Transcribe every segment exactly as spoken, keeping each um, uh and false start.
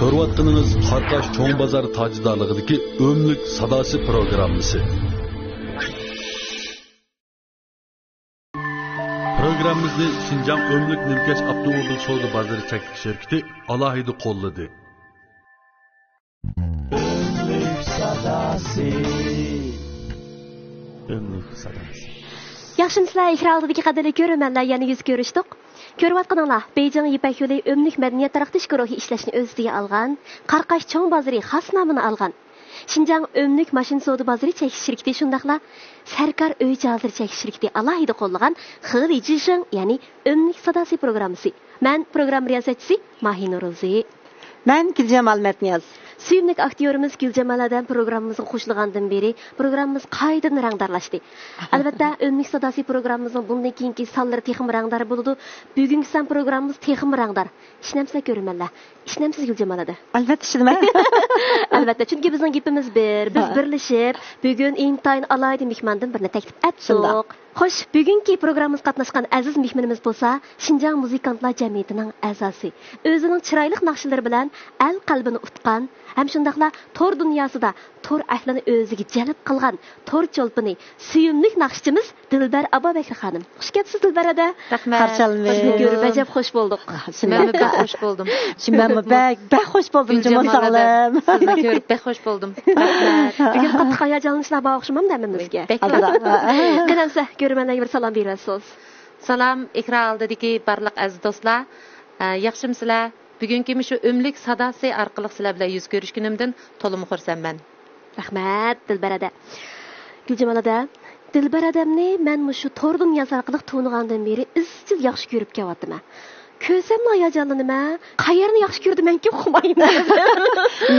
كۆرۈۋاتقىنىڭىز قاراقاش چوڭ بازار تاجدارلىقىدىكى ئۆملۈك ساداسى پروگراممىسى. پروگراممىمىزنى شىنجاڭ ئۆملۈك نىلكەش ئاپتوموبىل سودا بازىرى چەكلىك شىركىتى ئالاھىدە قوللىدى. ئۆملۈك ساداسى. ئۆملۈك ساداسى. ياخشىمۇسىلەر، ئېكران ئالدىدىكى قەدىرلىك كۆرۈرمەنلەر، يەنە يۈز كۆرۈشتۇق. كۆرۈۋاتقىنىڭلار، بېيجىڭ يىپەك يولى ئۆملۈك مەدەنىيەت تارقىتىش گۇرۇھى ئىشلەشنى ئۆز ئۈستىگە ئالغان، قاراقاش چوڭ بازىرى خاس نامىنى ئالغان شىنجاڭ ئۆملۈك ماشىنا سودا بازىرى چەكلىك شىركىتى شۇنداقلا سەركار ئۆي جاھازلىرى چەكلىك شىركىتى ئالاھىدە قوللىغان خېلى جىشىڭ، يەنى ئۆملۈك ساداسى پروگراممىسى. مەن پروگرامما رىياسەتچىسى ماھىنۇر روزى. مەن گۈلجامال مەتنىياز. سۆيۈملۈك ئاكتيورىمىز گۈلجامال ئادەم پروگراممىمىزغا قوشۇلغاندىن بېرى پروگراممىمىز قايتىدىن رەڭدارلاشتى. ئەلۋەتتە، ئۆملۈك ساداسى پروگراممىمىزنىڭ بۇندىن كېيىنكى سانلىرى تېخىمۇ رەڭدار بولىدۇ. بۈگۈنكى سان پروگراممىمىز تېخىمۇ رەڭدار. ئىشىنەمسىلەر كۆرۈرمەنلەر؟ ئىشىنەمسىز گۈلجامال ھەدە؟ ئەلۋەتتە ئىشىنىمەن. ئەلۋەتتە، چۈنكى بىزنىڭ گېپىمىز بىر. بىز ھە. بىرلىشىپ بۈگۈن ئىنتايىن ئالاھىدە مېھماندىن بىرنى تەكلىپ ئەتتۇق. شۇنداق. خوش، بۈگۈنكى پروگراممىمىزغا قاتناشقان ئەزىز مېھمىنىمىز بولسا شىنجاڭ مۇزىكانتلار جەمئىيىتىنىڭ ئەزاسى، ئۆزىنىڭ چىرايلىق ناخشىلىرى بىلەن ئەل قەلبىنى ئۇتقان ھەم شۇنداقلا تور دۇنياسىدا تور ئەھلىنى ئۆزىگە جەلپ قىلغان تورچولپىنى، سۆيۈملۈك ناخشىچىمىز دىلبەر ئابابەكرى خانىم. خۇش كەپسىز، دىلبەر ھەدە. رەھمەت. قارشى ئالىمىز. بىزنى كۆرۈپ ئەجەب خوش بولدۇق. شۇنداق. مەنمۇ بەك خوش بولدۇم. شۇ مەنمۇ بەك، بەك خوش بولدۇم، جۇمۇ گۈلجامال ھەدە، ساغلىم. سىزنى كۆرۈپ بەك خوش بولدۇم. رەھمەت. بۈگۈن قاتتىق ھاياجانلىنىشلار بار ئوخشىمامدۇ ھەممىمىزگە؟ بەك. قېنى ئەمىسە، كۆرۈرمەنلەرگە بىر سالام بېرىۋەتسىڭىز. سالام، ئېكران ئالدىدىكى بارلىق ئەزىز دوستلار. ئە، ياخشىمۇسىلەر؟ بۈگۈنكى مۇشۇ ئۆملۈك ساداسى ئارقىلىق سىلەر بىلەن يۈز كۆرۈشكىنىمدىن تولىمۇ خۇرسەنمەن. رەھمەت، دىلبەر ھەدە. گۈلجامال ھەدە، دىلبەر ھەدەمنى مەن مۇشۇ تور دۇنياسى ئارقىلىق تونۇغاندىن بېرى ئىزچىل ياخشى كۆرۈپ كېلىۋاتىمەن. كۆرسەملا ھاياجانلىنىمەن. قەيەرنى ياخشى كۆرىدىمەنكى، ئۇقمايمەن.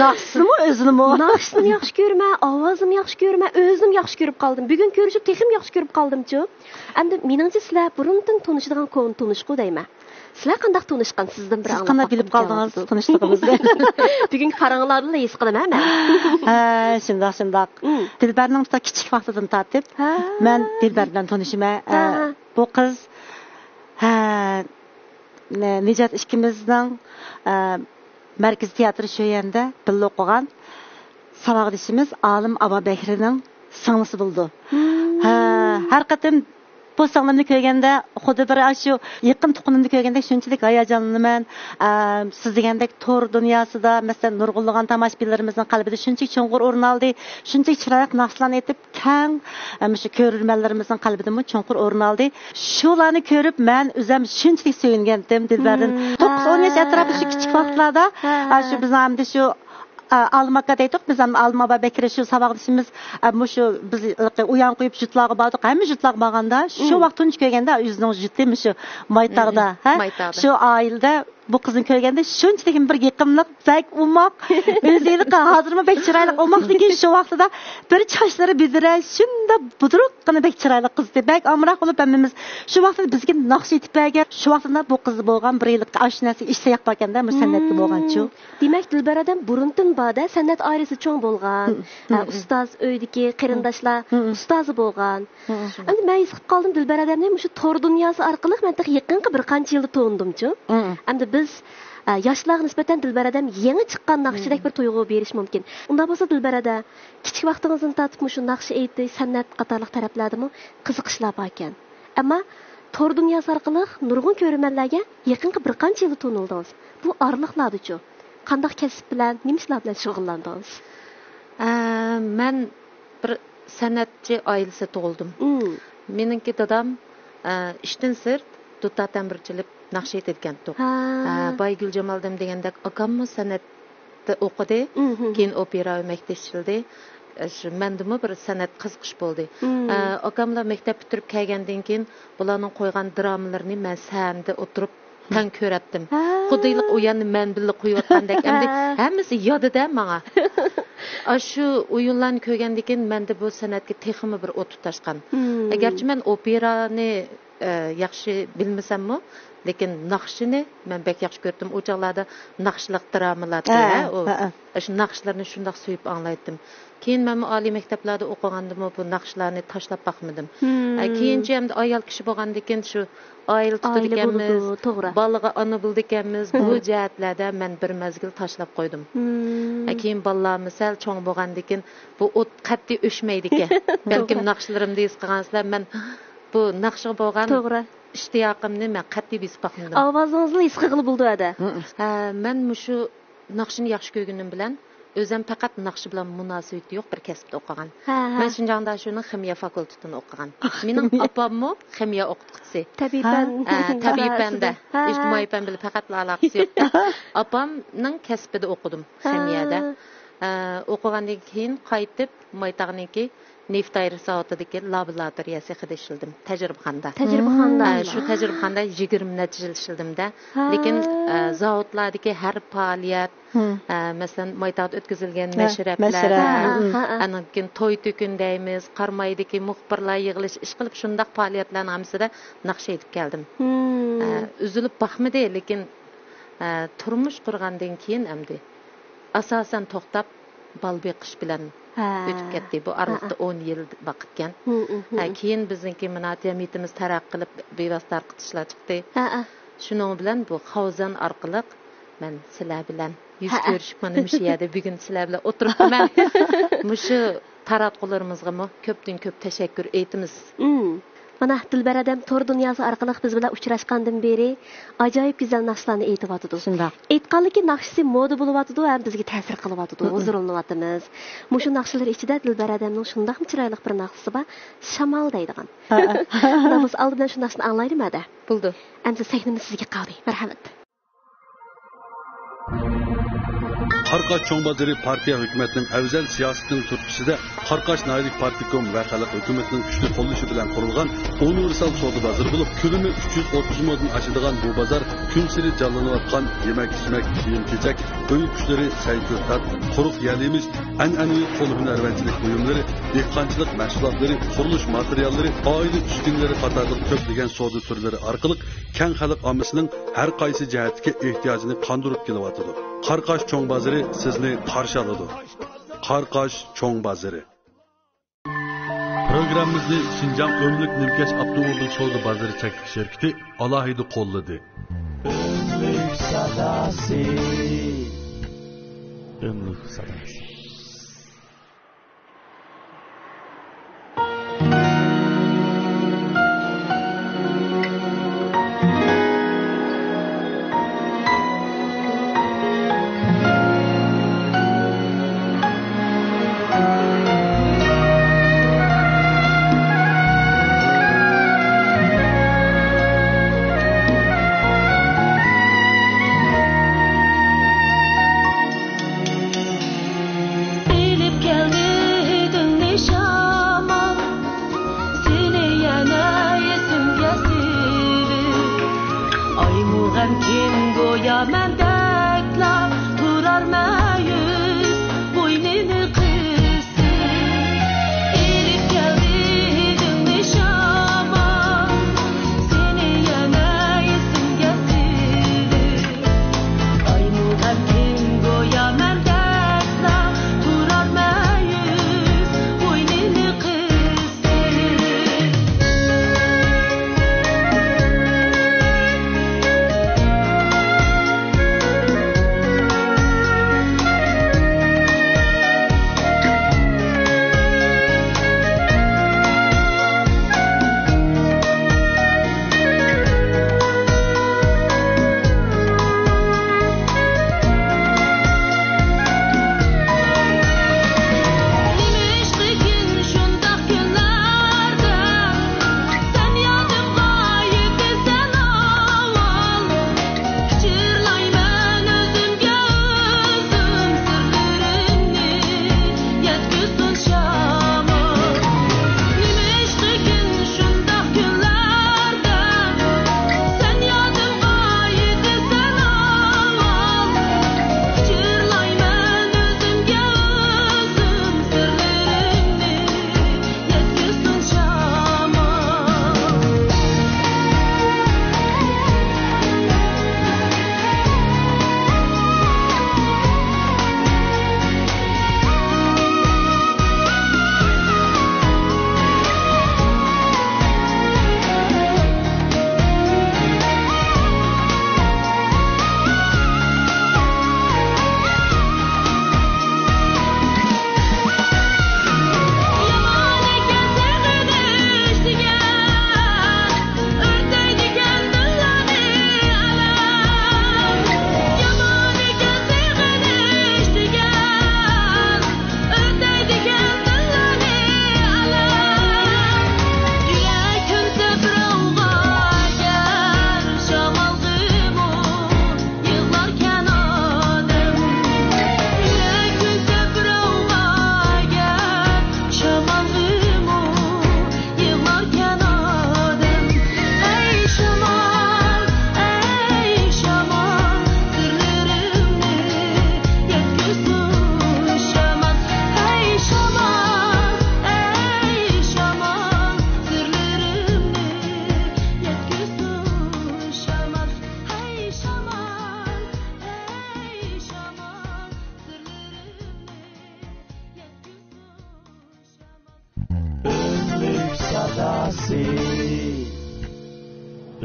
ناخشىسىمۇ، ئۆزىنىمۇ. ناخشىسىنى ياخشى كۆرىمەن، ئاۋازىنى ياخشى كۆرىمەن، ئۆزىنىمۇ ياخشى كۆرۈپ قالدىم. بۈگۈن كۆرۈشۈپ تېخىمۇ ياخشى كۆرۈپ قالدىمچۇ. ئەمدى مېنىڭچە سىلەر بۇرۇندىن تونۇشىدىغان كونا تونۇشقۇ دەيمەن. سىلەر قانداق تونۇشقان؟ سىزدىن بىر سىز ئاڭلاپ قانداق بىلىپ باققۇم قالدىڭىز كېلىۋاتىدۇ. تونۇشلۇقىمىزنى؟ بۈگۈنكى قاراڭلارنىلا ھېس قىلىمەن مەن. ھە، شۇنداق، شۇنداق. مم. دىلبەرنىڭ بىزدە كىچىك ۋاقتىدىن تارتىپ، ھە. مەن دىلبەر بىلەن تونۇشىمەن. ھە، ئە، ھە. بۇ قىز، ھە، نە-، نىجات ئىككىمىزنىڭ، ئە، مەركىزىي تىياتىر شۆيەندە بىللە ئوقۇغان ساۋاقدىشىمىز ئالىم ئابابەكرىنىڭ سىڭلىسى بولىدۇ. مم. ھە، ھەر قېتىم بۇ سىڭلىمنى كۆرگەندە، خۇددى بىر ئاشۇ يېقىن تۇغقىنىمنى كۆرگەندەك شۇنچىلىك ھاياجانلىنىمەن. ئە، سىز دېگەندەك تور دۇنياسىدا، مەسىلەن، نۇرغۇنلىغان تاماشىبىنلىرىمىزنىڭ قەلبىدە شۇنچىلىك چوڭقۇر ئورۇن ئالدى، شۇنچىلىك چىرايلىق ناخشىلارنى ئېيتىپ، كەڭ، ئە، مۇشۇ كۆرۈرمەنلىرىمىزنىڭ قەلبىدىمۇ چوڭقۇر ئورۇن ئالدى. شۇلارنى كۆرۈپ، مەن ئۆزۈم شۇنچىلىك سۆيۈنگەنتىم دىلبەردىن. مم. توققۇز، ئون ياش ئەتراپىدا شۇ كىچىك ۋاقىتلاردا، ھە، ئە، شۇ بىزنىڭ ئەمدى شۇ ئا، ئالىم ئاكا دەيتتۇق بىز، ئەمما ئالىم ئابابەكرى شۇ ساۋاقدىشىمىز، ئە، مۇشۇ بىز ئۇيان قويۇپ يۇرتلارغا باردۇق، ھەممە يۇرتلارغا بارغاندا، شۇ مم. ۋاقىت تونۇش كۆرگەندە، ئۆزىنىڭ يۇرتى مۇشۇ مايتاغدا، مم. ھە؟ مايتاغدا. شۇ ئائىلىدە بۇ قىزنى كۆرگەندە، شۇنچىلىك بىر يېقىملىق، بەك ئوماق، ئۆزى ھېلىقى ھازىرمۇ بەك چىرايلىق، ئوماقلىكى شۇ ۋاقتىدا بىر چاچلىرى بۈدرەي، شۇنداق بۇدرۇققىنە بەك چىرايلىق قىز ئىدى. بەك ئامراق بولۇپ ھەممىمىز شۇ ۋاقتىدا بىزگە ناخشا ئېيتىپ بەرگەن. شۇ ۋاقتىدا بۇ قىزدا بولغان بىر ھېلىقى ئاشۇ نەرسە ئىشتىياق باركەندە، مۇشۇ سەنئەتكە مم. بولغانچۇ. دېمەك، دىلبەر ئادەم بۇرۇندىن باردا سەنئەت ئائىلىسى چوڭ بولغان، مم. ئە، مم. ئۇستاز ئۆيدىكى قېرىنداشلار مم. ئۇستازى بولغان. مم. ئەمدى مەن ھېس قىلىپ قالدىم، دىلبەر ئادەمنى مۇشۇ تور دۇنياسى ئارقىلىق مەن تېخى يېقىنقى بىر قانچە يىلدا تونۇدۇمچۇ. مم. ئەمدى بىز، ئە، ياشلارغا نىسبەتەن دىلبەر ئادەم يېڭى چىققان ناخشىدەك مم. بىر تۇيغۇ بېرىش مۇمكىن. ئۇنداق بولسا، دىلبەر ئادە، كىچىك ۋاقتىڭىزدىن تارتىپ مۇشۇ ناخشا ئېيتىش، سەنئەت قاتارلىق تەرەپلەردىمۇ قىزىقىشلار باركەن. ئەمما تور دۇنياسى ئارقىلىق نۇرغۇن كۆرۈرمەنلەرگە يېقىنقى بىر قانچە يىلدا تونۇلدىڭىز. بۇ ئارىلىقلاردىچۇ؟ قانداق كەسىپ بىلەن، نېمە ئىشلار بىلەن شۇغۇللاندىڭىز؟ ئە، مەن بىر سەنئەتچى ئائىلىسىدە تۇغۇلدۇم. مم. مېنىڭكى دادام، ئە، ئىشتىن سىرت دۇتار تەمبۇر چېلىپ ناخشا ئېيتىدىكەنتۇق. ھە. ئە، باي گۈلجامالدىن دېگەندەك ئاكاممۇ سەنئەت ئوقۇدى، مم. كېيىن ئوپېرا مەكتەپ ئىشلىدى. شۇ مەندىمۇ بىر سەنئەت قىزىقىش بولدى. مم. ئە، ئاكاملار مەكتەپ پۈتتۈرۈپ كەلگەندىن كېيىن، بۇلارنىڭ قويغان درامىلىرىنى مەن سەھنىدە ئولتۇرۇپ تەڭ كۆرەتتىم. ھە. خۇددى ھېلىقى ئۇ يەرنى مەن بىللە قويۇۋاتقاندەك. ئەمدى ھە. ھەممىسى يادىدە ماڭا. ئاشۇ ئويۇنلارنى كۆرگەندىن كېيىن مەندە بۇ سەنئەتكە تېخىمۇ بىر ئوت تۇتاشقان. مم. ئەگەرچە مەن ئوپېرانى ئە، ياخشى بىلمىسەممۇ، لېكىن ناخشىنى مەن بەك ياخشى كۆرەتتىم. ئۇ چاغلاردا ناخشىلىق درامىلار ھە، ئۇ، ھە، ھە. شۇ ناخشىلارنى شۇنداق سۆيۈپ ئاڭلايتتىم. كېيىن مەنمۇ ئالىي مەكتەپلەردە ئوقۇغاندىمۇ بۇ ناخشىلارنى تاشلاپ باقمىدىم. مم. ئە، كېيىنچە ئەمدى ئايال كىشى بولغاندىن كېيىن شۇ ئائىلە ئائىلە تۇتىدىكەنمىز، بولىدۇ، توغرا. بالىغا ئانا بولىدىكەنمىز، بۇ جەھەتلەردە مەن بىر مەزگىل تاشلاپ قويدۇم. مم. ئە، كېيىن بالىلارمۇ سەل چوڭ بولغاندىن كېيىن بۇ ئوت قەتئىي ئۆچمەيدىكەن. بەلكىم توغرا. ناخشىلىرىمدا ھېس قىلغانسىلەر، مەن بۇ ناخشىغا بولغان توغرا. ئىشتىياقىمنى مەن قەتئىي بېسىپ باقمىدىم. ئاۋازىڭىزنى ھېس قىلغىلى بولىدۇ ھەدە. ھە، مەن مۇشۇ ناخشىنى ياخشى كۆرگىنىم بىلەن ئۆزۈم پەقەت ناخشا بىلەن مۇناسىۋىتى يوق بىر كەسىپتە ئوقۇغان. ھە، ھە. مەن شىنجاڭ داشۆنىڭ خىمىيە فاكۇلتېتىنى ئوقۇغان. مېنىڭ ئاپاممۇ خىمىيە ئوقۇتقۇچىسى. تەبىئىي ھە. پەن. ھە، تەبىئىي پەندە. ھە، ھە. ئىجتىمائىي پەن بىلەن پەقەتلا ئالاقىسى يوق. ئاپامنىڭ كەسپىدە ئوقۇدۇم، ھە. خىمىيەدە. ئە، ئوقۇغاندىن كېيىن قايتىپ مايتاغنىڭكى نېفىت ئايرىش زاۋۇتىدىكى لابوراتورىيە سېخىدا ئىشلىدىم، تەجرىبىخانىدا. تەجرىبىخانا. ھە، شۇ تەجرىبىخانىدا يىگىرمە نەچچە يىل ئىشلىدىم-دە. ھە. لېكىن، ئە، زاۋۇتلاردىكى ھەر پائالىيەت، ھە، مەسىلەن، مايتاغدا ئۆتكۈزۈلگەن ھە، مەشرەپلەر، مەشرەپ. ھە، ھە، ھە. ئانىڭدىن كېيىن توي-تۆكۈن دەيمىز، قارامايدىكى مۇخبىرلار يىغىلىش، ئىشقىلىپ شۇنداق پائالىيەتلەرنىڭ ھەممىسىدە ناخشا ئېيتىپ كەلدىم. ئە، ئۈزۈلۈپ باقمىدى، لېكىن، ئە، تۇرمۇش قۇرغاندىن كېيىن ئەمدى ئاساسەن توختاپ، بالا بېقىش بىلەن ھە. ئۆتۈپ كەتتى. بۇ ئارىلىقتا ھە. ئون يىل ۋاقىتكەن. ھە، كېيىن بىزنىڭكى مۇنات جەمئىيىتىمىز تەرەققىي قىلىپ، بىۋاسىتە تارقىتىشلار چىقتى. ھە. شۇنىڭ بىلەن بۇ خاۋزان ئارقىلىق مەن سىلەر بىلەن يۈز ھە. كۆرۈشۈپ، مانا مۇشۇ يەردە بۈگۈن سىلەر بىلەن ئولتۇرۇپتىمەن. مۇشۇ تاراتقۇلىرىمىزغىمۇ كۆپتىن كۆپ تەشەككۈر ئېيتىمىز. مم. مانا، دىلبەر ھەدەم تور دۇنياسى ئارقىلىق بىز بىلەن ئۇچراشقاندىن بېرى ئاجايىپ گۈزەل ناخشىلارنى ئېيتىۋاتىدۇ. شۇنداق. ئېيتقانلىكى ناخشىسى مودا بولۇۋاتىدۇ ھەم بىزگە تەسىر قىلىۋاتىدۇ، ھۇزۇرلىنىۋاتىمىز. مۇشۇ ناخشىلىرى ئىچىدە دىلبەر ھەدەمنىڭ شۇنداقمۇ چىرايلىق بىر ناخشىسى بار، شامال دەيدىغان. ھە، ھە. مانا بولسا ئالدى بىلەن شۇ ناخشىنى ئاڭلايلىمۇ ھەدە؟ بولىدۇ. ئەمدى سەھنىمىز سىزگە قالدى. مەرھەمەت. قاراقاش چوڭ بازىرى پارتىيە ھۆكۈمەتنىڭ ئەۋزەل سىياسىتىنىڭ تۈرتكىسىدە، قاراقاش ناھىيەلىك پارتكوم ۋە خەلق ھۆكۈمىتىنىڭ كۈچلۈك قوللىشى بىلەن قۇرۇلغان ئۇنىۋېرسال سودا بازىرى بولۇپ، كۆلىمى ئۈچ يۈز ئوتتۇز مودىن ئاشىدىغان بۇ بازار كۈنسېرى جانلىنىۋاتقان يېمەك-ئىچمەك، كىيىم-كېچەك، ئۆي قۇشلىرى، سەي-كۆكتات، قۇرۇق يەل-يېمىش، ئەنئەنىۋى قول ھۈنەرۋەنچىلىك بۇيۇملىرى، دېھقانچىلىق مەھسۇلاتلىرى، قۇرۇلۇش ماتېرىياللىرى، ئائىلە ئۈسكۈنىلىرى قاتارلىق كۆپلىگەن سودا تۈرلىرى ئارقىلىق كەڭ خەلق ئاممىسىنىڭ ھەر قايسى جەھەتتىكى ئېھتىياجىنى قاندۇرۇپ كېلىۋاتىدۇ. قاراقاش چوڭ بازىرى سىزنى قارشى ئالىدۇ. قاراقاش چوڭ بازىرى. پروگراممىمىزنى شىنجاڭ ئۆملۈك نىمكەش ئاپتوموبىل سودا بازىرى چەكلىك شىركىتى ئالاھىدە قوللىدى. ئۆملۈك ساداسى. ئۆملۈك ساداسى. ئېلىپ كەلدى ھىدىڭنى شامال، سېنى يەنە ئېسىمگە سېلىپ، ئايمۇ غەمكىن گويا مەندەكلا تۇرار مەيۈس، بوينىنى قىسىپ. ئېلىپ كەلدى ھىدىڭنى شامال، سېنى يەنە ئېسىمگە سېلىپ. ئايمۇ غەمكىن گويا مەندەكلا تۇرار مەيۈس، بوينىنى قىسىپ.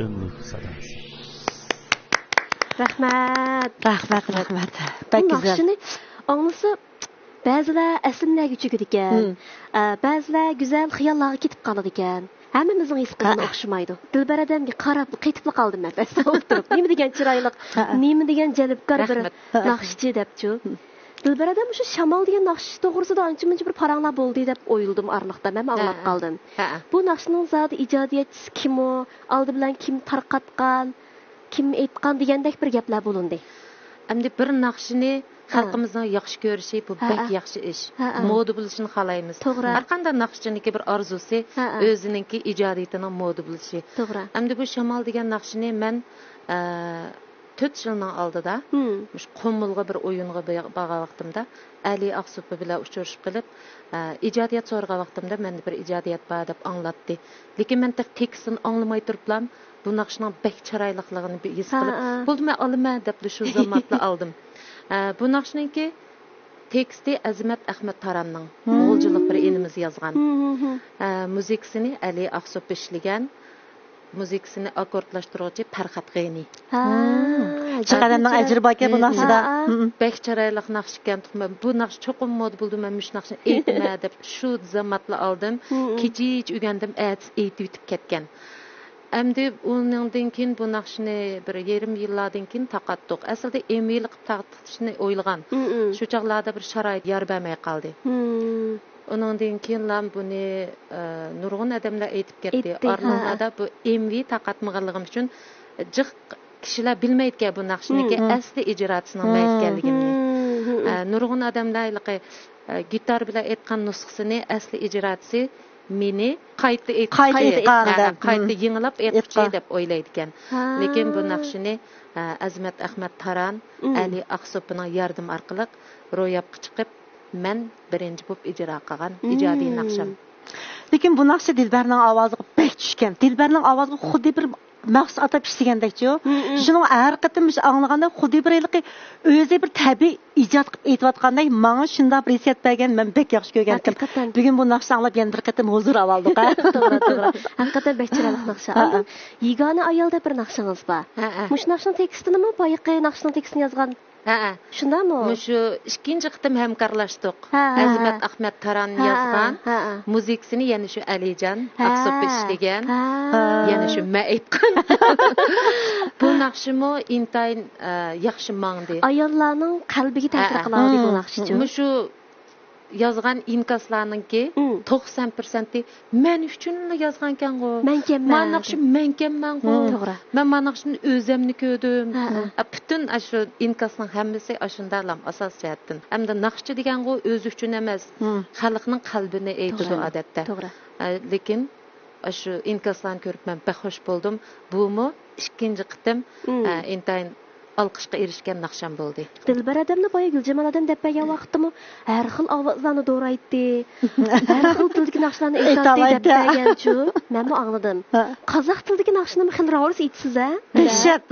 ئۆملۈك ساداسى. رەھمەت. رەھمەت، رەھمەت. بەك گۈزەل. ناخشىنى ئاڭلىسا، بەزىلەر ئەسلىمىلەرگە چۆكىدىكەن. ئە، بەزىلەر گۈزەل خىياللارغا كېتىپ قالىدىكەن. ھەممىمىزنىڭ ھېس قىلغىنى ئوخشىمايدۇ. دىلبەر ئادەمگە قاراپ قېتىپلا قالدىم مەن. بەستە ئولتۇرۇپ، نېمە دېگەن چىرايلىق، نېمە دېگەن جەلپكار بىر ناخشىچى دەپچۇ. دىلبەر ئادەم، مۇشۇ شامال دېگەن ناخشا توغرىسىدا ئانچە-مۇنچە بىر پاراڭلار بولدى دەپ ئويلىدىم ئارىلىقتا، مەنمۇ ئاڭلاپ قالدىم. بۇ ناخشىنىڭ زادى ئىجادىيەتچىسى كىمۇ؟ ئالدى بىلەن كىم تارقاتقان، كىم ئېيتقان دېگەندەك بىر گەپلەر بولۇندى. ئەمدى بىر ناخشىنى خەلقىمىزنىڭ ياخشى كۆرۈشى، بۇ بەك ياخشى ئىش. مودا بولۇشىنى خالايمىز. توغرا. ھەر قانداق ناخشىچىنىڭكى بىر ئارزۇسى، ئۆزىنىڭكى ئىجادىيىتىنىڭ مودا بولۇشى. توغرا. ئەمدى بۇ شامال دېگەن ناخشىنى مەن، ئە، تۆت يىلنىڭ ئالدىدا مۇشۇ قۇمۇلغا بىر ئويۇنغا بارغان ۋاقتىمدا ئەلى ئاقسۇپى بىلەن ئۇچرىشىپ قېلىپ، ئە، ئىجادىيەت سورىغان ۋاقتىمدا مەندە بىر ئىجادىيەت بار دەپ ئاڭلاتتى. لېكىن مەن تېخى تېكىستىنى ئاڭلىماي تۇرۇپلا بۇ ناخشىنىڭ بەك چىرايلىقلىقىنى بىر ھېس قىلىپ، بولدى، مەن ئالىمەن دەپلا شۇ زاماتلا ئالدىم. ئە، بۇ ناخشىنىڭكى تېكىستى ئەزىمەت ئەخمەت تاراننىڭ، غۇلجىلىق بىر ئىنىمىز يازغان. ئە، مۇزىكىسىنى ئەلى ئاقسۇپى ئىشلىگەن. مۇزىكىسىنى ئاككوردلاشتۇرغۇچى پەرھات غېنى. چىقارەمنىڭ ئەجرى باركەن بۇ ناخشىدا. بەك چىرايلىق ناخشا ئىكەن. بۇ ناخشا چوقۇم مودا بولىدۇ، مەن مۇشۇ ناخشىنى ئېيتىمەن دەپ شۇ زاماتلا ئالدىم. كېچىچە ئۆگەندىم، ئەتىسى ئېيتىۋېتىپ كەتكەن. ئەمدى ئۇنىڭدىن كېيىن بۇ ناخشىنى بىر يېرىم يىللاردىن كېيىن تارقاتتۇق. ئەسلىدە ئېمۋىلىق تارقىتىشنى ئويلىغان. شۇ چاغلاردا بىر شارائىت يار بەرمەي قالدى. ئۇنىڭدىن كېيىنلا بۇنى، ئە، نۇرغۇن ئادەملەر ئېيتىپ كەتتى. ئېيتتى، ھە. ئارىلىقلاردا بۇ ئېمۋى تارقاتمىغانلىقىم ئۈچۈن جىق كىشىلەر بىلمەيدىكەن بۇ ناخشىنىڭكى ئەسلى ئىجراسىنىڭ نېمە ئىكەنلىكىنى. ئە، نۇرغۇن ئادەملەر ھېلىقى، ئە، گىتار بىلەن ئېيتقان نۇسخىسىنى ئەسلى ئىجراسى مېنى قايتا ئېيتقۇچى، قايتا ئېيتقان، ھە، قايتا يېڭىلاپ ئېيتقۇچى دەپ ئويلايدىكەن. لېكىن بۇ ناخشىنى، ئە، ئەزىمەت ئەخمەت تاران، ئەلى ئاقسوپىنىڭ ياردىمى ئارقىلىق روياپقا چىقىپ، مەن بىرىنچى بولۇپ ئىجرا قىلغان ئىجادىي ناخشام. لېكىن بۇ ناخشا دىلبەرنىڭ ئاۋازىغا بەك چۈشكەن. دىلبەرنىڭ ئاۋازىغا خۇددى بىر مەخسۇس ئاتاپ ئىشلىگەندەكچۇ. شۇنىڭ ھەر قېتىم مۇشۇ ئاڭلىغاندا خۇددى بىر ھېلىقى ئۆزى بىر تەبىئىي ئىجاد قىلىپ ئېيتىۋاتقاندەك ماڭا شۇنداق بىر ھېسسىيات بەرگەن، مەن بەك ياخشى كۆرگەنتىم. ھەقىقەتەن. بۈگۈن بۇ ناخشا ئاڭلاپ يەنە بىر قېتىم ھۇزۇر ئاۋالدۇق، ھە؟ توغرا، توغرا. ھەقىقەتەن بەك چىرايلىق ناخشا. ئاندىن يېگانە ئايال دەپ بىر ناخشىڭىز بار. مۇشۇ ناخشىنىڭ تېكىستىنىمۇ بايىقى ناخشىنىڭ تېكىستىنى يازغان ھەئە. شۇنداقمۇ؟ مۇشۇ ئىككىنچى قېتىم ھەمكارلاشتۇق. ھە، ھە، ھە. ئەزىمەت ئەخمەت تاران ھە، يازغان، ھە، ھە. مۇزىكىسىنى يەنە شۇ ئەلىجان ھە. ئاقسوپى ئىشلىگەن. ھە. يەنە شۇ مەن ئېيتقان. بۇ ناخشىمۇ ئىنتايىن، ئە، ياخشى ماڭدى. ئاياللارنىڭ قەلبىگە تەسىر ھە، ھە. قىلالىدى بۇ ناخشىچۇ. مۇشۇ يازغان ئىنكاسلارنىڭكى مم. توقسان پىرسەنتى مەن ئۈچۈنلا يازغانكەنغۇ. مەنكەنمەن. مانا ناخشا مەنكەنمەنغۇ. مم. توغرا. مەن مانا ناخشىنى ئۆزەمنى كۆردۈم. ھە، ھە. ئە، پۈتۈن ئاشۇ ئىنكاسنىڭ ھەممىسى ئاشۇنداقلام ئاساس جەھەتتىن. ئەمدى ناخشا دېگەنغۇ ئۆزى ئۈچۈن ئەمەس، مم. خەلقنىڭ قەلبىنى ئېيتىدۇ توغرا. ئادەتتە. توغرا. ئە، لېكىن ئاشۇ ئىنكاسلارنى كۆرۈپ مەن بەك خوش بولدۇم. بۇمۇ ئىككىنچى قېتىم، مم. ئە، ئىنتايىن ئالقىشقا ئېرىشكەن ناخشام بولدى. دىلبەر ئادەمنى بايا گۈلجامال ئادەم دەپ بەرگەن ۋاقىتتىمۇ ھەر خىل ئاۋازلارنى دورايتتى. ھەر خىل تىلدىكى ناخشىلارنى ئېيتاتتى دەپ ئېيتالايتتى. بەرگەنچۇ. مەنمۇ ئاڭلىدىم. ھە. قازاق تىلىدىكى ناخشىنىمۇ خېلى راۋۇرۇس ئېيتىسىز ھە؟ دەھشەت.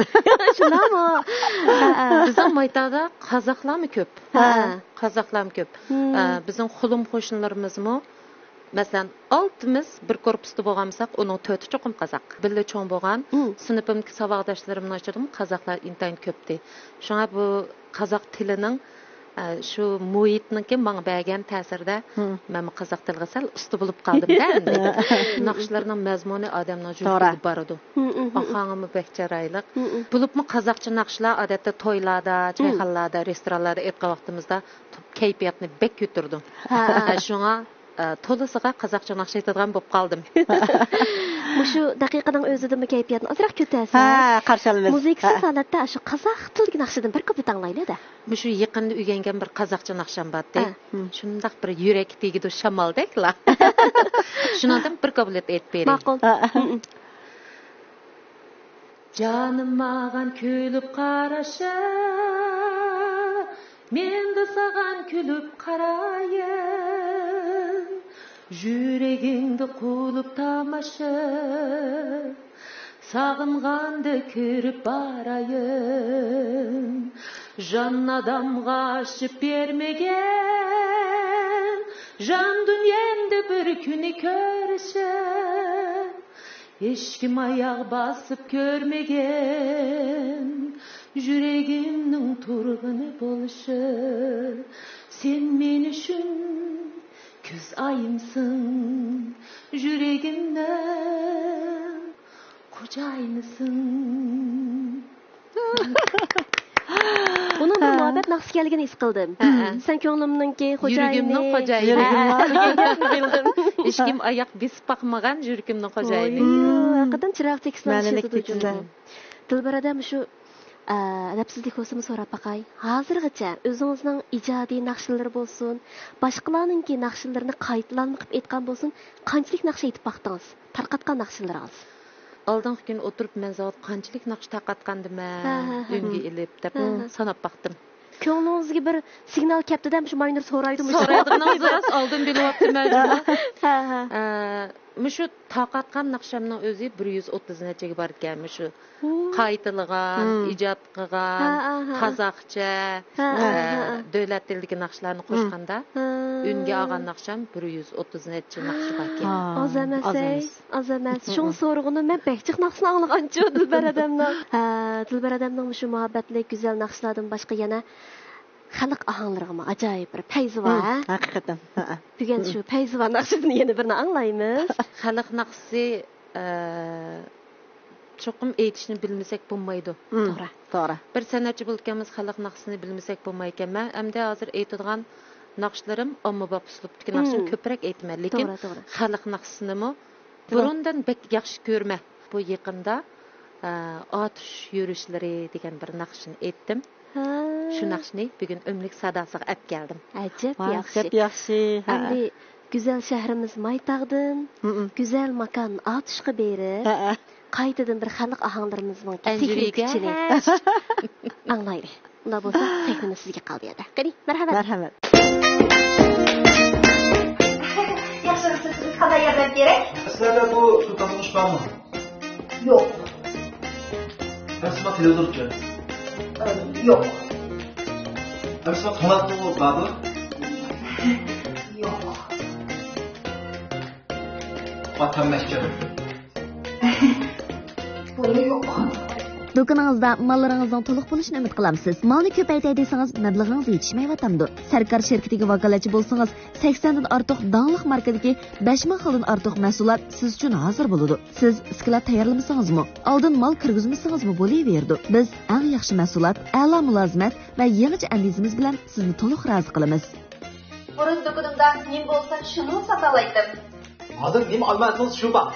شۇنداقمۇ؟ ھە، ھە. بىزنىڭ مايتاغدا قازاقلارمۇ كۆپ. ھە. قازاقلارمۇ كۆپ. مم. ئە، بىزنىڭ خۇلۇم قوشنىلىرىمىزمۇ مەسىلەن، ئالتىمىز بىر كورپۇستا بولغان بولساق، ئۇنىڭ تۆتى چوقۇم قازاق. بىللە چوڭ بولغان، مم. سىنىپىمدىكى ساۋاقداشلىرىمنىڭ ئىچىدىمۇ قازاقلار ئىنتايىن كۆپتى. شۇڭا بۇ قازاق تىلىنىڭ، ئە، شۇ مۇھىتنىڭكى ماڭا بەرگەن تەسىرىدە مم. مەنمۇ قازاق تىلىغا سەل ئۇستا بولۇپ قالدىم-دە ئەمدى. ناخشىلىرىنىڭ مەزمۇنى ئادەمنىڭ توغرا. يۈرىكىگە بارىدۇ. مم، مم، مم. ئاھاڭىمۇ بەك چىرايلىق. مم، مم. بولۇپمۇ قازاقچە ناخشىلار ئادەتتە تويلاردا، مم. چايخانىلاردا، رېستورانلاردا ئېيتقان ۋاقتىمىزدا كەيپىياتنى بەك كۆتۈرىدۇ. ھە، ھە. ئە، شۇڭا ئە، تولىسىغا قازاقچە ناخشا ئېيتىدىغان بولۇپ قالدىم. مۇشۇ دەقىقىنىڭ ئۆزىدىمۇ كەيپىياتنى ئازراق كۆتەرسەك. ھە، قارشى ئالىمىز. مۇزىكىسىز ھە. ھالەتتە ئاشۇ قازاق تىلىدىكى ناخشىدىن بىر كۇپلېت ئاڭلايلى-دە. مۇشۇ يېقىندا ئۆگەنگەن بىر قازاقچە ناخشام بارتى. ھە. شۇنداق بىر يۈرەككە تېگىدۇ شامالدەكلا. شۇنىڭدىن بىر كۇپلېت ئېيتىپ بېرەي. ماقۇل. ھە. جانىم ماغان كۈلۈپ قاراشا، مەنمۇ ساغان كۈلۈپ قارايىن. يۈرىكىڭدە قۇلۇپ تاماشا، ساغىنغاندا كىرىپ بارايىن. جان ئادەمگە ئاچىپ بەرمىگىن، جان دۇنيامدا بىر كۈنى كۆرسەم. ھېچكىم ئاياغ باسىپ كۆرمىگەن يۈرىكىمنىڭ تۇرغىنى بولۇشى. سەن مېنى شۇن كۆز ئايىمسىڭ، يۈرىكىمنىڭ خوجايىنىسىڭ. ئۇنىڭ بىر ھە. مۇھەببەت ناخشىسى ئىكەنلىكىنى ھېس قىلدىم. ھە، ھە. سەن كۆڭلۈمنىڭكى خوجايىنى. يۈرىكىمنىڭ خوجايىنى. ھە، ھە. ھېچكىم ئاياق بېسىپ باقمىغان يۈرىكىمنىڭ خوجايىنى. ھەقىقەتەن چىراغ تېكىستلەر مەنىلىك ئىشلىتىدۇ تېكىستلەر. جۇمۇ. دىلبەر ھەدە، مۇشۇ، ئە، ئەدەپسىزلىك بولسىمۇ سوراپ باقاي. ھازىرغىچە ئۆزىڭىزنىڭ ئىجادىي ناخشىلىرى بولسۇن، باشقىلارنىڭكى ناخشىلىرىنى قايتىلانما قىلىپ ئېيتقان بولسۇن، قانچىلىك ناخشا ئېيتىپ باقتىڭىز؟ تارقاتقان ناخشىلىرىڭىز؟ ئالدىنقى كۈنى ئولتۇرۇپ، مەن زاۋۇت قانچىلىك ناخشا تارقاتقاندىمەن ھە، ھە، ھە. ئۈنگە ئېلىپ دەپ ھە، ھە. ساناپ باقتىم. كۆڭلىڭىزگە بىر سىگنال كەپتىدە، مۇشۇ ماينۇر سورايدۇ، مۇشۇ سورايدىغىنىڭىز راست، ئالدىن بىلىۋاپتىمەن جۇمۇ. ھە، ھە. ئە، مۇشۇ تارقاتقان ناخشامنىڭ ئۆزى بىر يۈز ئوتتۇز نەچچىگە باركەن، مۇشۇ ھۇ. قايتىلىغان، ھىم. ئىجاد قىلغان، ھە، ھە، ھە. قازاقچە، ھە، ھە، ئە، ھە، ھە. دۆلەت تىلىدىكى ناخشىلارنى ھىم. قوشقاندا، ھە. ئۈنگە ئالغان ناخشام بىر يۈز ئوتتۇز نەچچە ناخشا باركەن. ھا، ئاز ئەمەس، ئاز ھەي. ئەمەس. ئاز ئەمەس. ھىم. شۇڭا سورىغىنىم مەن بەك جىق ناخشىنى ئاڭلىغانچۇ دىلبەر ھەدەمنىڭ. ھە، دىلبەر ھەدەمنىڭ مۇشۇ مۇھەببەتلىك، گۈزەل ناخشىلاردىن باشقا يەنە خەلق ئاھاڭلىرىغىمۇ ئاجايىپ بىر پەيزى بار، ھىم، ھە؟ ھەقىقەتەن. ھە، ھە. بۈگۈن شۇ پەيزى بار ناخشىدىن يەنە بىرنى ئاڭلايمىز. خەلق ناخشىسى، ئە، چوقۇم ئېيتىشنى بىلمىسەك بولمايدۇ. ھىم، توغرا. توغرا. بىر سەنئەتچى بولىدىكەنمىز، خەلق ناخشىسىنى بىلمىسەك بولمايدىكەن. مەن ئەمدى ھازىر ئېيتىدىغان ناخشىلىرىم ئاممىباب ئۇسلۇبتىكى ناخشىنى ھىم. كۆپرەك ئېيتىمەن، لېكىن توغرا، توغرا. خەلق ناخشىسىنىمۇ توغرا. بۇرۇندىن بەك ياخشى كۆرىمەن. بۇ يېقىندا، ئە، ئاتۇش يۈرۈشلىرى دېگەن بىر ناخشىنى ئېيتتىم. ھە. شۇ ناخشىنى بۈگۈن ئۆملۈك ساداسىغا ئەپ كەلدىم. ئەجەب ۋاي، ياخشى. ئەجەب ياخشى. ھە. ئەمدى گۈزەل شەھىرىمىز مايتاغدىن، ھىم، ھىم. گۈزەل ماكان ئاتۇشقا بېرىپ، ھە، ھە. قايتىدىن بىر خەلق ئاھاڭلىرىمىزنىڭ سېھرىي كۈچىنى ئاڭلايلى. ئۇنداق بولسا، سەھنىمىز سىزگە قالدى يەردە. قېنى، مەرھەمەت. مەرھەمەت. ياخشىمۇسىز؟ سىزگە قانداق ياردەم كېرەك؟ سىلەردە بۇ سۇ تازىلاش بارمۇ؟ يوق. ھەم سىزنىڭ تېلېۋىزورچۇ؟ ئە، يوق. ھەم سىزنىڭ توڭلاتقۇ بارمۇ؟ يوق. ۋاتانمەسچۇ؟ بۇمۇ يوق. دۇكىنىڭىزدا ماللىرىڭىزنىڭ تولۇق بولۇشىنى ئۈمىد قىلامسىز؟ مالنى كۆپەيتەي دېسىڭىز، مەبلىغىڭىز يېتىشمەيۋاتامدۇ؟ سەركار شىركىتىگە ۋاكالەتچى بولسىڭىز، سەكسەندىن ئارتۇق داڭلىق ماركىدىكى بەش مىڭ خىلدىن ئارتۇق مەھسۇلات سىز ئۈچۈن ھازىر بولىدۇ. سىز ئىسكىلات تەييارلىمىسىڭىزمۇ، ئالدىن مال كىرگۈزمىسىڭىزمۇ بولۇۋېرىدۇ. بىز ئەڭ ياخشى مەھسۇلات، ئەلا مۇلازىمەت ۋە يېڭىچە ئەندىزىمىز بىلەن سىزنى تولۇق رازى قىلىمىز. ئورۇس دۇكىنىمدا نېمە بولسا شۇنىمۇ ساتالايتتىم. ھازىر نېمە ئالمايسىڭىز شۇ بار.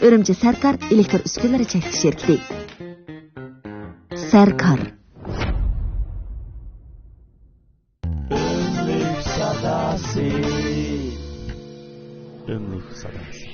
ئۈرۈمچى سەركار ئېلېكتر ئۈسكۈنىلىرى چەكلىك شىركىتى. سەركار. ئۆملۈك ساداسى. ئۆملۈك ساداسى.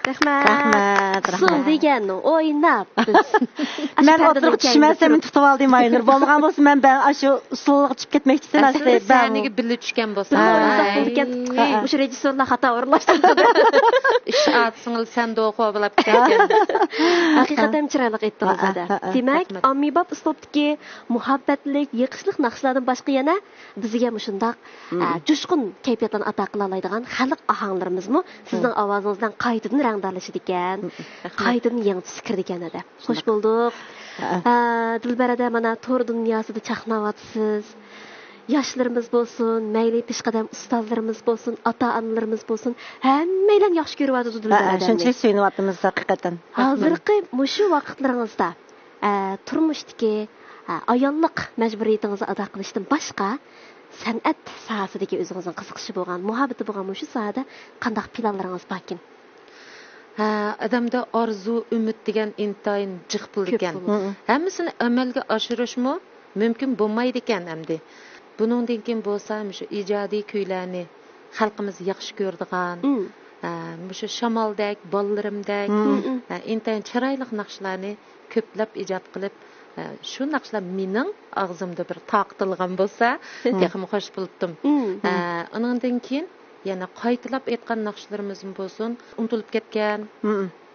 رەھمەت. رەھمەت، رەھمەت. ئۇسسۇل دېگەن ئويناپ بىز. مەن ئوتتۇرىغا چۈشمەسەم، مېنى تۇتۇۋالدى ماينۇر. بولمىغان بولسا مەن، مەن ئاشۇ ئۇسسۇلغا چۈشۈپ كەتمەكچىدىم. ئەسلى سەھنىگە بىللە چۈشكەن بولسا. ھە. ئۇسسۇل دېگەن، ھە، ھە، مۇشۇ رېژىسسورلار خاتا ئورۇنلاشتۇرۇپتۇ. ئىش ئاتىسىڭىز سەن دوخۇ بولاپ كەتكەن. ھەقىقەتەن چىرايلىق ئېيتتىڭىز، ھە، ھە، ھە. دېمەك، رەھمەت. ئاممىباب ئۇسلۇبتىكى مۇھەببەتلىك، يېقىشلىق ناخشىلاردىن باشقا يەنە بىزگە مۇشۇنداق، ئە، جۇشقۇن كەيپىياتلارنى ئاتا قىلالايدىغان خەلق ئاھاڭلىرىمىزمۇ سىزنىڭ ئاۋازىڭىز بىلەن قايتىدىن رەڭدارلىشىدىكەن، قايتىدىن يېڭىچىسى كىرىدىكەن ھەدە. خوش بولدۇق. ئە، دىلبەر ھەدە، مانا تور دۇنياسىدا چاقناۋاتىسىز. ياشلىرىمىز بولسۇن، مەيلى پېشقەدەم ئۇستازلىرىمىز بولسۇن، ئاتا-ئانىلىرىمىز بولسۇن، ھەممەيلەن ياخشى كۆرۈۋاتىدۇ دىلبەر ھەدەمنى. شۇنچىلىك سۆيۈنۈۋاتىمىز ھەقىقەتەن. ھازىرقى مۇشۇ ۋاقىتلىرىڭىزدا ئە، تۇرمۇشتىكى، ئە، ئاياللىق مەجبۇرىيىتىڭىزنى ئادا قىلىشتىن باشقا، سەنئەت ساھەسىدىكى ئۆزىڭىزنىڭ قىزىقىشى بولغان، مۇھەببىتى بولغان مۇشۇ ساھەدە قانداق پىلانلىرىڭىز باركىن؟ ھە، ئادەمدە ئارزۇ، ئۈمىد دېگەن ئىنتايىن جىق پۇل ئىكەن. ھەممىسىنى ئەمەلگە ئاشۇرۇشمۇ مۇمكىن بولمايدىكەن ئەمدى. بۇنىڭدىن كېيىن بولسا مۇشۇ ئىجادىي كۈيلەرنى خەلقىمىز ياخشى كۆرىدىغان، ئە، مۇشۇ شامالدەك، بالىلىرىمدەك، ئە، ئىنتايىن چىرايلىق ناخشىلارنى كۆپلەپ ئىجاد قىلىپ، ئە، شۇ ناخشىلار مېنىڭ ئاغزىمدا بىر تارقىتىلغان بولسا، تېخىمۇ خوش بولاتتىم. ئە، ئۇنىڭدىن كېيىن يەنە قايتىلاپ ئېيتقان ناخشىلىرىمىزمۇ بولسۇن، ئۇنتۇلۇپ كەتكەن،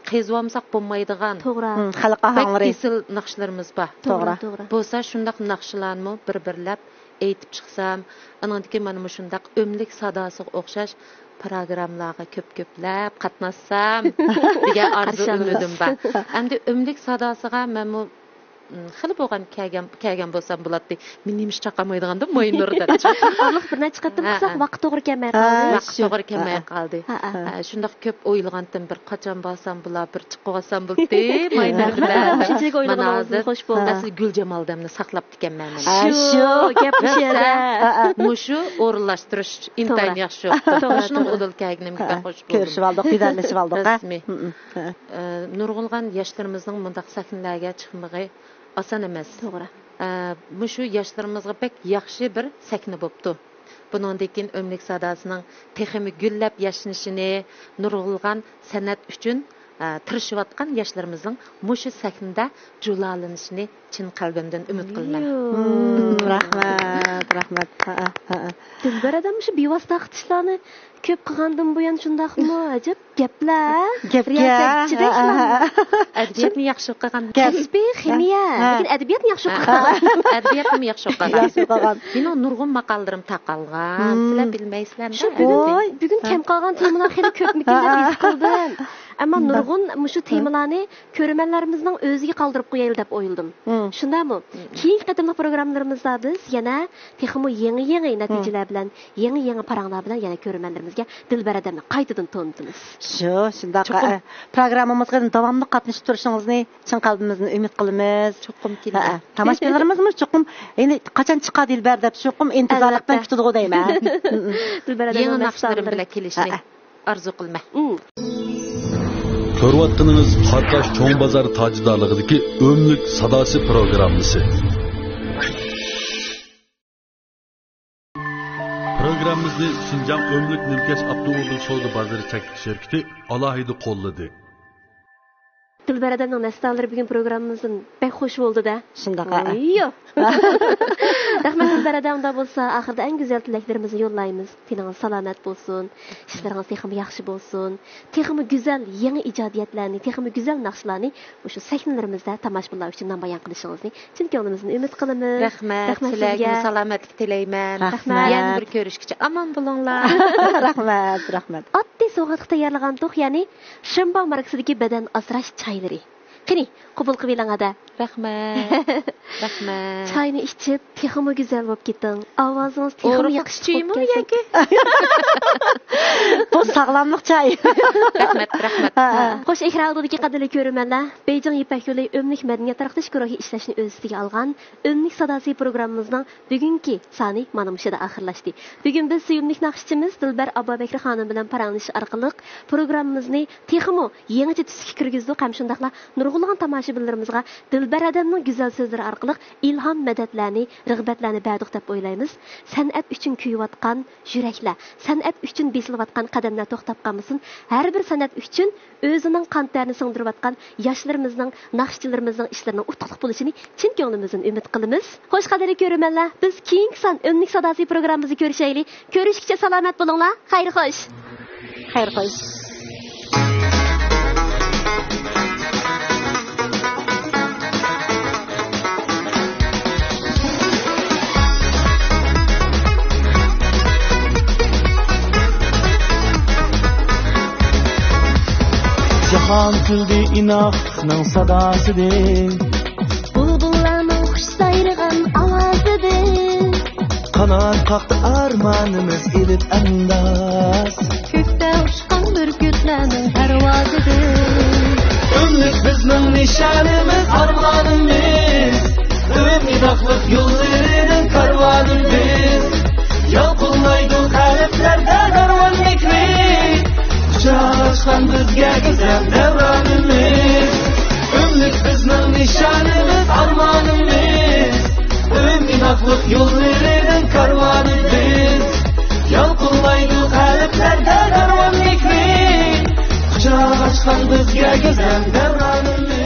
قېزىۋالمىساق بولمايدىغان خەلق ئاھاڭلىرى، بەك ئېسىل ناخشىلىرىمىز بار. توغرا. بولسا شۇنداق ناخشىلارنىمۇ بىر-بىرلەپ ئېيتىپ چىقسام، ئانىڭدىن كېيىن مانا مۇشۇنداق ئۆملۈك ساداسىغا ئوخشاش پىروگراممىلارغا كۆپ-كۆپلەپ قاتناشسام دېگەن ئارزۇ، ئۈمىدىم بار. ئەمدى ئۆملۈك ساداسىغا مەنمۇ، م، خېلى بولغان كەلگەن، كەلگەن بولسام بولاتتى. مېنى نېمىشقا چاقالمايدىغاندۇ ماينۇر دەپ. ئارىلىق بىر نەچچە قېتىم قىلساق، ۋاقىت توغرا كەلمەي قالدى. ۋاقىت توغرا كەلمەي قالدى. ھە، شۇنداق كۆپ ئويلىغانتىم، بىر قاچان بارسام بۇلار بىر چىقىۋالسام بولدى، ماينۇر بىلەن. شۇنچىلىك ئويلىغىنىڭىزدىن خوش بولدۇم. ئەسلى گۈلجامال دەمنى ساقلاپتىكەنمەن مەن. شۇ گەپ مۇشۇ يەردە. مۇشۇ ئورۇنلاشتۇرۇش ئىنتايىن ياخشى بوپتۇ. توغرا، شۇنىڭ توغرا. ئۇدۇل كەلگىنىمگە بەك خوش بولدۇم. كۆرۈشۈۋالدۇق، دىدارلىشىۋالدۇق. رەسمىي. ئە، نۇرغۇنلىغان ياشلىرىمىزنىڭ مۇنداق سەھنىلەرگە چىقمىقى ئاسان ئەمەس. توغرا. ئە، مۇشۇ ياشلىرىمىزغا بەك ياخشى بىر سەھنە بوپتۇ. بۇنىڭدىن كېيىن ئۆملۈك ساداسىنىڭ تېخىمۇ گۈللەپ ياشنىشىنى، نۇرغۇنلىغان سەنئەت ئۈچۈن، ئە، تىرىشىۋاتقان ياشلىرىمىزنىڭ مۇشۇ سەھنىدە جۇلالىنىشىنى چىن قەلبىمدىن ئۈمىد قىلىمەن. مم، رەھمەت، رەھمەت. ھەئە، ھەئە. دىلبەر ھەدەم، مۇشۇ بىۋاسىتە تارقىتىشلارنى كۆپ قىلغاندىن بۇيان شۇنداقمۇ؟ ئەجەب گەپلەر. گەپكە. رىياسەتچىدەك. ئەدەبىياتنى ياخشى ئوقۇغان. كەسپىي خىمىيە. ھە. لېكىن ئەدەبىياتنى ياخشى ئوقۇغان. ئەدەبىياتنىمۇ ياخشى ئوقۇغان. ياخشى ئوقۇغان. مېنىڭ نۇرغۇن ماقالىلىرىم تارقالغان. مم. سىلەر بىلمەيسىلەر. شۇ بۈگۈن، بۈگۈن كەم قالغان تېمىلار خېلى كۆپمىكىن دەپ ھېس قىلدىم. ئەمما نۇرغۇن مۇشۇ تېمىلارنى كۆرۈرمەنلىرىمىزنىڭ ئۆزىگە قالدۇرۇپ قويايلى دەپ ئويلىدىم. مم. شۇنداقمۇ؟ مم. كېيىنكى قېتىملىق پروگراممىلىرىمىزدا بىز يەنە تېخىمۇ يېڭى-يېڭى نەتىجىلەر بىلەن، يېڭى-يېڭى پاراڭلار بىلەن يەنە كۆرۈرمەنلىرىمىزگە دىلبەر ھەدەمنى قايتىدىن تونۇتىمىز. شۇ، شۇنداق. چوقۇم. ئە، پروگراممىمىزغا داۋاملىق قاتنىشىپ تۇرۇشىڭىزنى چىن قەلبىمىزدىن ئۈمىد قىلىمىز. چوقۇم كېلىمەن. ھەئە. تاماشىبىنلىرىمىزمۇ چوقۇم، يەنى قاچان چىقار دىلبەر دەپ چوقۇم ئىنتىزارلىق بىلەن كۈتىدىغۇ دەيمەن. دىلبەر ھەدەمنىڭ يېڭى ناخشىلىرىم بىلەن كېلىشنى. ھەئە. ئارزۇ قىلىمەن. مم. كۆرۈۋاتقىنىڭىز قاتناش چوڭ بازار تاجدارلىقىدىكى ئۆملۈك ساداسى پروگراممىسى. پروگراممىمىزنى شىنجاڭ ئۆملۈك نىمكەش ئاپتوموبىل سودا بازىرى چەكلىك شىركىتى ئالاھىدە قوللىدى. دىلبەر ھەدەمنىڭ نەستالىرى بۈگۈن پروگراممىمىزدىن بەك خوش بولدى-دە. شۇنداق، ھە. ئوييو. رەھمەت، دىلبەر ھەدەم. ئۇنداق بولسا، ئاخىرىدا ئەڭ گۈزەل تىلەكلىرىمىزنى يوللايمىز. تېنىڭىز سالامەت بولسۇن. ئىشلىرىڭىز تېخىمۇ ياخشى بولسۇن. تېخىمۇ گۈزەل يېڭى ئىجادىيەتلەرنى، تېخىمۇ گۈزەل ناخشىلارنى مۇشۇ سەھنىلىرىمىزدە تاماشىبىنلار ئۈچۈن نامايان قىلىشىڭىزنى چىن كۆڭلىمىزدىن ئۈمىد قىلىمىز. رەھمەت، رەھمەت سىلەرگىمۇ سىزگە. سالامەتلىك تىلەيمەن. رەھمەت. يەنە بىر كۆرۈشكىچە ئامان بولۇڭلار. رەھمەت، رەھمەت. ئاددىي سوۋغاتقا تەييارلىغانتۇق، يەنى شىنباۋ ماركىسىدىكى بەدەن ئاسراش چايلىرى. قېنى، قوبۇل قىلىۋېلىڭ ھەدە. رەھمەت. رەھمەت. چاينى ئىچىپ، تېخىمۇ گۈزەل بولۇپ كېتىڭ. ئاۋازىڭىز تېخىمۇ ياخشى چىقىپ كەلسۇن. بۇ ساغلاملىق چاي. رەھمەت، رەھمەت. ھە. خوش، ئېكران ئالدىدىكى قەدىرلىك كۆرۈرمەنلەر، بېيجىڭ يىپەك يولى ئۆملۈك مەدەنىيەت تارقىتىش گۇرۇھى ئىشلەشنى ئۆز ئۈستىگە ئالغان ئۆملۈك ساداسى پروگراممىمىزنىڭ بۈگۈنكى سانى مانا مۇشۇ يەردە ئاخىرلاشتى. بۈگۈن بىز سۆيۈملۈك ناخشىچىمىز دىلبەر ئابابەكرى خانىم بىلەن پاراڭلىشىش ئارقىلىق پروگراممىمىزنى تېخىمۇ يېڭىچە تۈسكە كىرگۈزدۇق ھەم شۇنداقلا نۇرغۇنلىغان تاماشىبىنلىرىمىزغا دىلبەر ھەدەمنىڭ گۈزەل سۆزلىرى ئارقىلىق ئىلھام، مەدەتلەرنى، رىغبەتلەرنى بەردۇق دەپ ئويلايمىز. سەنئەت ئۈچۈن كۆيۈۋاتقان يۈرەكلەر، سەنئەت ئۈچۈن بېسىلىۋاتقان قەدەملەر توختاپ قالمىسۇن. ھەر بىر سەنئەت ئۈچۈن ئۆزىنىڭ قان تەرىنى سىڭدۈرۈۋاتقان ياشلىرىمىزنىڭ، ناخشىچىلىرىمىزنىڭ ئىشلىرىنىڭ ئۇتۇقلۇق بولۇشىنى چىن كۆڭلىمىزدىن ئۈمىد قىلىمىز. خوش، قەدىرلىك كۆرۈرمەنلەر، بىز كېيىنكى سان ئۆملۈك ساداسى پروگراممىمىزدا كۆرۈشەيلى. كۆرۈشكىچە سالامەت بولۇڭلار. خەير خوش. خەير خوش. جاھان كۈلدى ئىناقلىقنىڭ ساداسىدىن. بۇلبۇللارنىڭ خۇش سايرىغان ئاۋازىدىن. قانات قاقتى ئارمانىمىز ئېلىپ ئەنداز. كۆكتە ئۇچقان بۈركۈتلەرنىڭ پەرۋازىدىن. ئۆملۈك بىزنىڭ نىشانىمىز، ئارمانىمىز. ئۆمىداقلىق يوللىرىنىڭ كارۋانى بىز. يالقۇنلايدۇ قەلبلەردە دەرۋەن مېھرى. قۇچاق ئاچقان بىزگە گۈزەل دەۋرانىمىز. ئۆملۈك بىزنىڭ نىشانىمىز، ئارمانىمىز. ئۆمىداقلىق يوللىرىنىڭ كارۋانى بىز. يالقۇنلايدۇ قەلبلەردە دەرۋەن مېھرى. قۇچاق ئاچقان بىزگە گۈزەل دەۋرانىمىز.